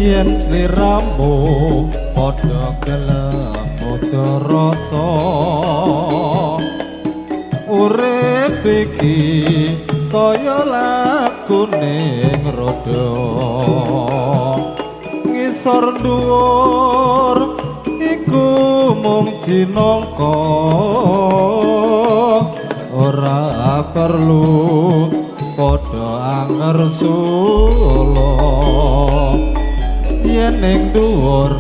Yen sliramu padha gelem padha rasa, urip iki kaya laku ning roda. Ngisor dhuwur iku mung cinangka, ora perlu padha angersula. Yen ning dhuwur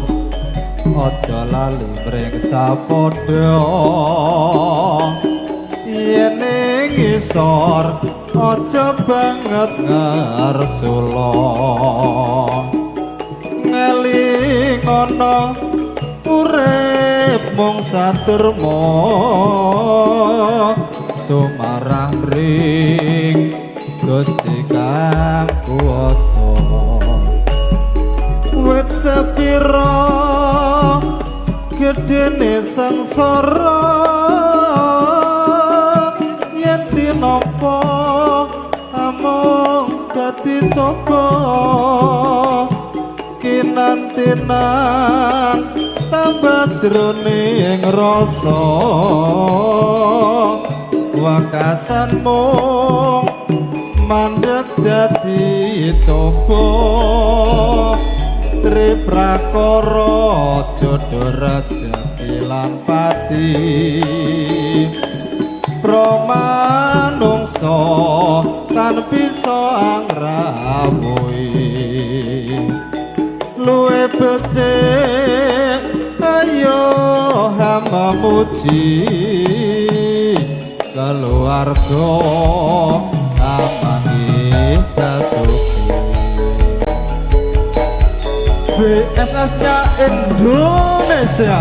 aja lali mring sapadha, yen ning ngisor aja banget ngarsula. Ngelingono urip mung saderma, sumarah ring Gusti kang kuwasa. Wit sepira gedene sengsara, yen tinampa amung dadi coba. Kinantinan tambah jroning rasa, wakasan mung mandek dadi coba. Tri prakara jodho rejeki lan pati, pramanungsa tan bisa angrawuhi. Luwe becik ayo hamamuji, keluarga amangi basuki. BSS-nya Indonesia.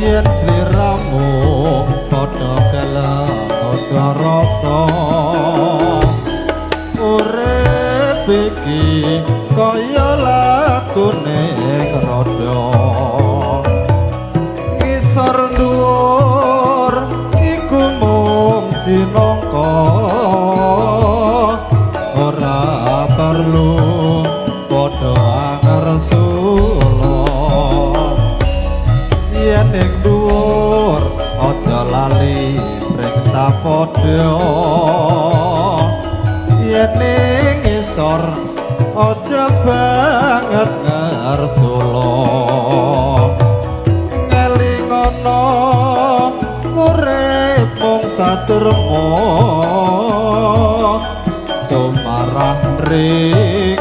Yen sliramu padha gelem padha rasa, urip iki kaya laku ning roda. Ngisor dhuwur iku mung cinangka, ora perlu padha angersula. Yen ning dhuwur aja lali mring sapadha, yen ning ngisor aja banget ngarsula. Ngelingono urip mung saderma, sumarah ring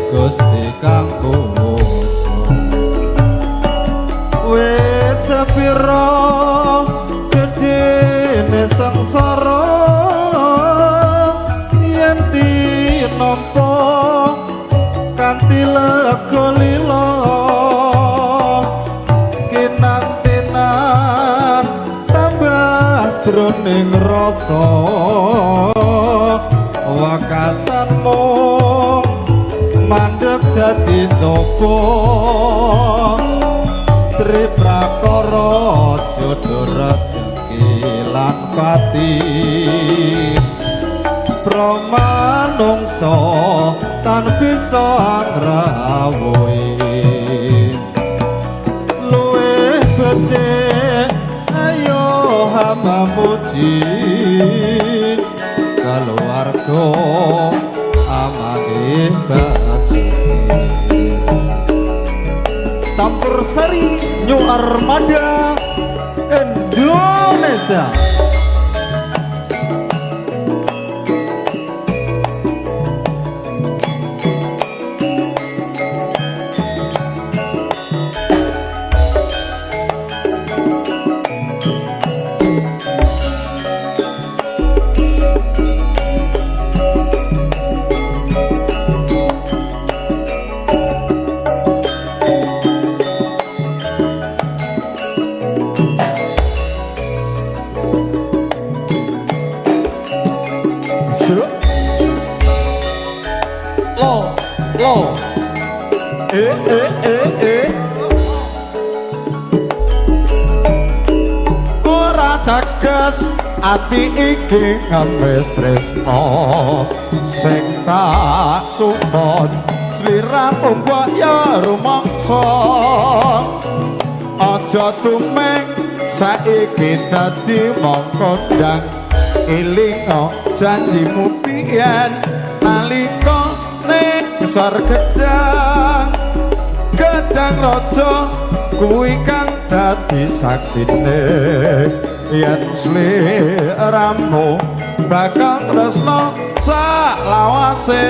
Gusti kang kuwasa. Wit sepira gedene sengsara, yen tinampa kanthi lega lila. Kinantinan tambah jroning rasa, wakasan mung mandek dadi coba. Tri prakara jodho rejeki lan pati, pramanungsa tan bisa angrawuhi. Luwih becik ayo hamamuji, keluarga amangih basuki. Campur Sari New Armada Indonesia. Ateges ati iki ngemis tresno sing tak sumpon sliramu mbok ya rumangsa. Aja tumeng saiki dadi wong kondang, elingo janjimu biyen nalika ning sor gedang. Gedang raja kuwi kang dadi saksine yen sliramu bakal tresno saklawase.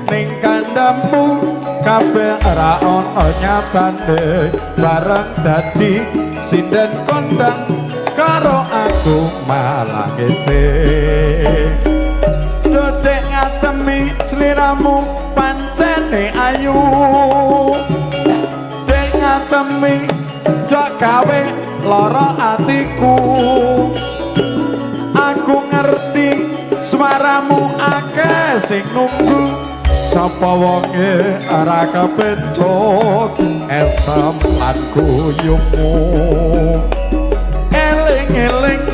Ning kandhamu kabeh ora ana nyatane, bareng dadi sinden kondang karo aku malah ngece. Dodek ngatemi sliramu pancene ayu, dek ngatemi jok gawe lara atiku. Aku ngerti suaramu akeh sing nunggu, sapa wonge ora kepencuk esem lan guyumu. Eling-eling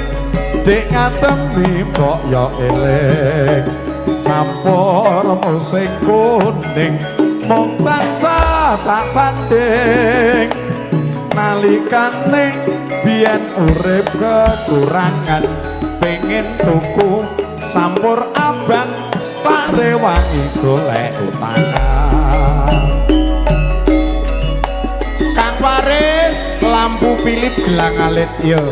dek ngatemi mbok ya eling, sampurmu sing kuning mung tansah tak sanding. Nalikane biyen urip kekurangan, pengen tuku sampur abang tak rewangi golek utangan. Kang Waris lampu Philip gelang alit yo.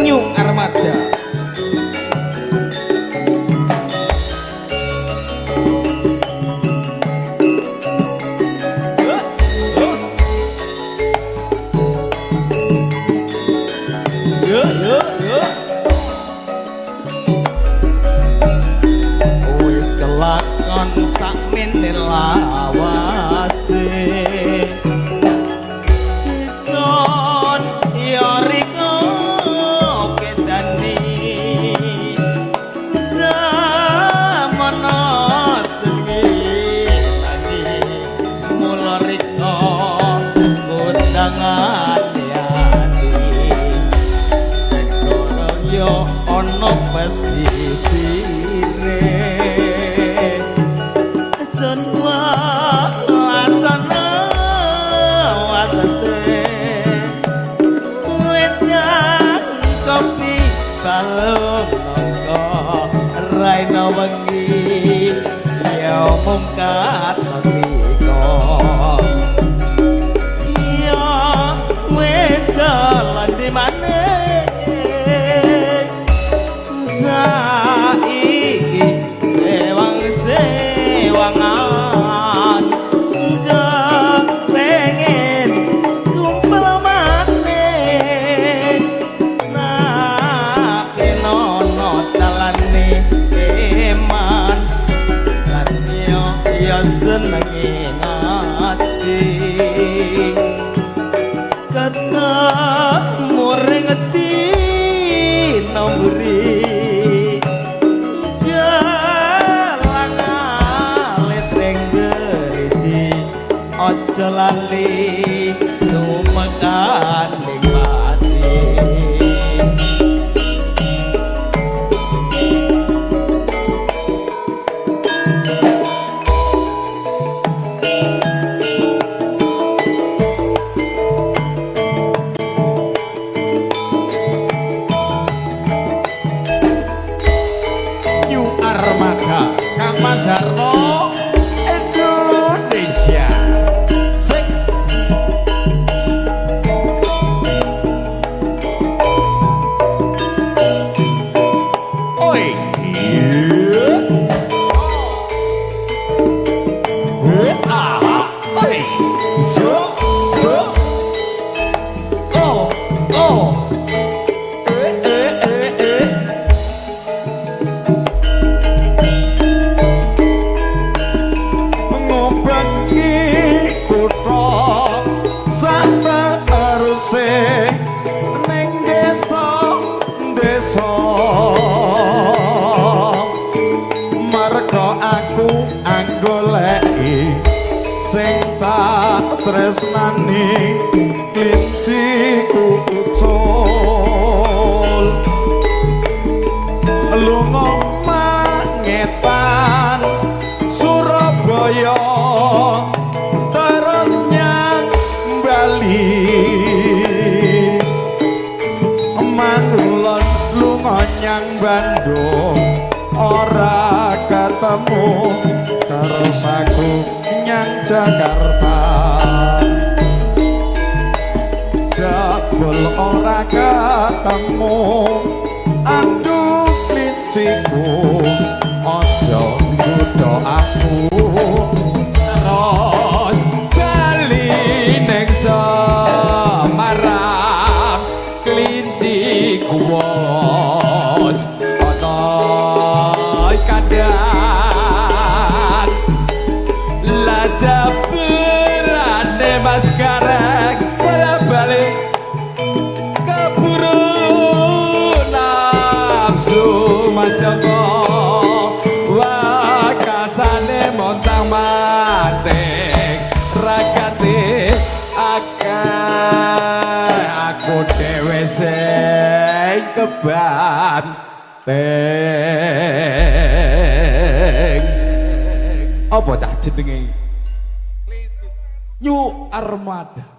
New Armada. Yo yo yo. Wis kelakon sakmene lawase. Ison ya riko bedane. Zamono jenenge tani mula riko kondangan ati. Segara yo ana pesisire. Sun wasana watese. Wedang kopi balung nangka raina wengi ya mung katon rika. Ya wis kelandi maneh saiki sewang-sewangan pengen kumpul maneh. Nak enono dalane eman lan yo ya senenge ati. Ketemu ring dina mburi gelang alit ring geriji aja lali tumekan ning pati. New Armada Kang Mas Harno Indonesia. Sing oi. Ah, oi. So so. Oh, oh. Eh eh eh eh. Aku anggoleki sing tak tresnani, klinciku ucul. Lunga mangetan Surabaya terus nyang Bali, mangulon lunga nyang Bandung ora ketemu, terus aku nyang Jakarta jebul ora ketemu. Aduh klinciku aja nggodha aku. Terus bali ning Semarang, kelinci kuwos ana kandang. Lah jebulane Mas Gareng bola balik keburu nafsu majoko, wakasane montang manting ragate akeh, aku dhewe sing kebanting. Apa cah jenenge? New Armada.